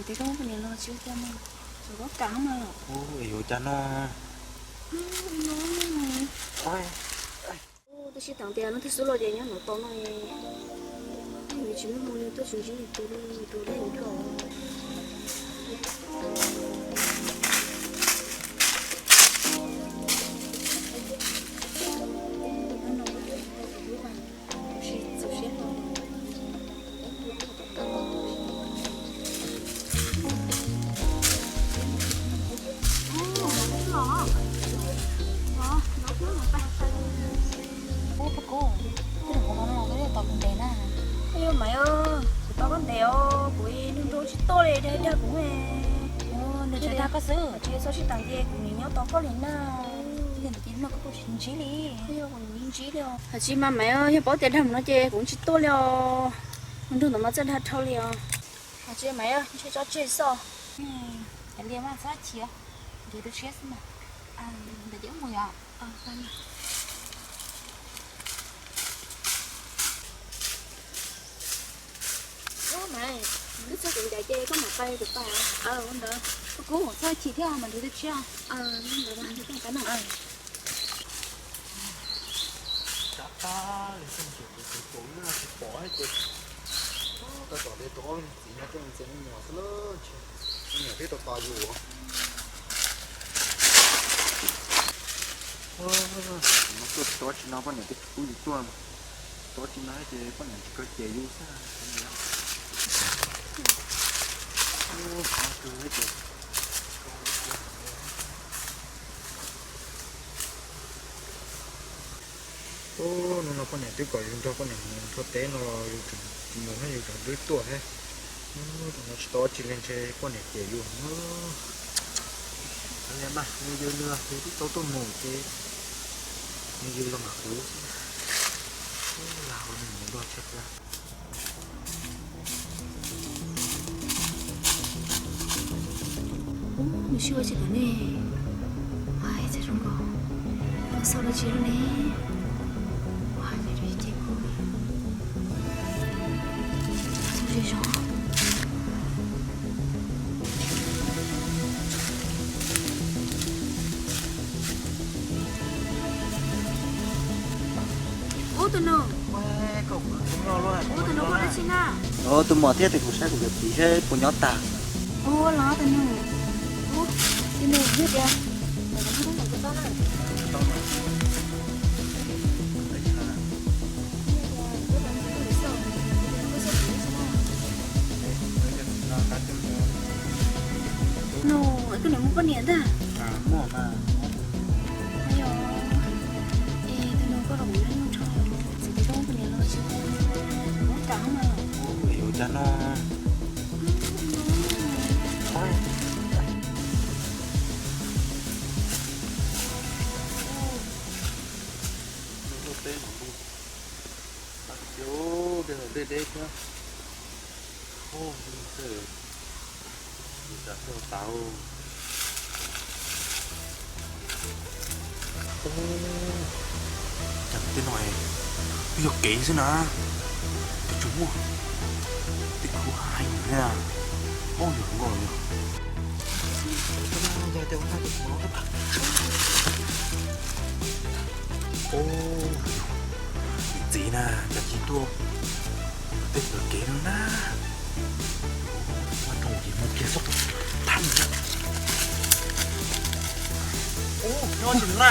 Tes koj muab poj niam los tsis ua cas mas, tsuas koj kam mas los. Yuav cas no. Tab sis thaum tias no twb xub los ces nyob no tau no, tsis muaj hmoo li, tuaj tsis ntsib tus li, tus li dhau. Ub, Paj Kub, tej zaum no los koj yeej tos kuv ntev na. Ua li mas, kuv tos koj ntev os, kuv nrog nrog tsis tuaj li, dag dag kuv. Nws tsis dag koj xwb, tsis txhob sib tag ces kuv nim nyob tos koj li na. Yog ntawd ces no koj kuj tsis ntsib li. Kuv ntsib li os. Hais tsis mas mas, yog paub tias dag mus no ces kuv tsis tuaj li os. Nrog ntawd mas txawj dag dhau li os. Hais tsis mas, ntshe tso tseg xwb. Cov liaj mas txhob chim, nrhiav tus tshiab xwb mas. Ntawd ces wb mus yom. Ub mas, wb txog tus ncav ces koj mam pais tus pais. Ntawd, koj kuj txhob chim thiab mas nrhiav tus tshiab. Ntawd mas nrhiav tus pais na. Tsav tag li xwb ces kuv tus tus na tsis pom ces tau tom li tus ob txiv no tuaj ntxias me nyuam xwb lawm ntshe me nyuam twb tau tos yus. Kuv no tuaj tsis tau dab tsi no poj niam twb tsis pub yus tuaj, tau dab tsi no ces poj niam tsis kawg cem yus xwb. Ub, hnub no poj niam twb kom yus nrog poj niam mus nrog teb no los yus tseem mus thiab yus tseem dwb tuaj thiab. Ub, tus no tsis tau dab tsi li ntshe poj niam cem yus. Ua li mas, nws yws nws, yus twb tau tuaj mus ces nws yws los mam hu xwb. Lag ua nws mus nrog tshiab thiab. Nws sib ua tsis tom nej. Hais txawm zoo nkaus, tau xauj dab tsi lawm ne. Hais li ces kuv zoo zog. Ub tus nus, ub tus nus muaj dab tsi na? Tus muam thiab tes kuv saib kuv cov txiv seb puas nyob tag. Ua los tus nus, tus nus yog tias Nus, tus nus muaj poj niam ntag. Yog, es tus nus koj los kuv nyob nyob nrho, txiv tus koj muaj poj niam los tsis muab kam mas. Yuav cas no. Dej deb thiab. Cas tej no twb yog kev xwb na, twb tsis muaj tej khub heev thiab. Ub, yog nkauj yog. Ub, niam txiv na, cas tsis tuaj tej ntawd kev no na. Ua rau ces mus kiag xwb. Thab na. Ub, nyob tsis na.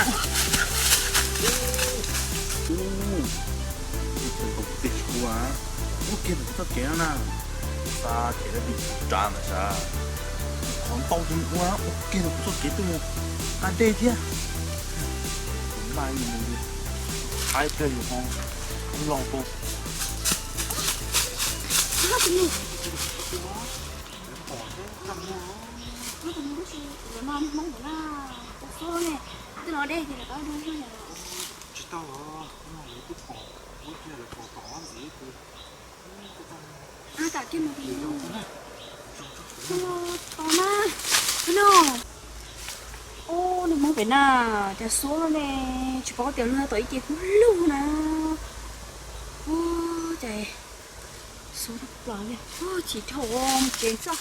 Ub, tej tshua. Ua kiag ntawm kuv txoj kev no na. Xa kev dab tsi tsis tsa ntawd sav. Qhov ntau tus ua ua kiag ntawm kuv txoj kev tuaj mus nqa dej thiab. Tus npaj mus haib pliag yus ho los pau. Tsis tau los, lawv twb pom, lawv twb pom tom ntxiv tus. Tos na, no, ub, nws mob pem na, cas xuab no ne, tsis paub tias luag tom ib ce kub lug na. Ub, cas xuab tag plaws li, chim dhau mus tsev xwb.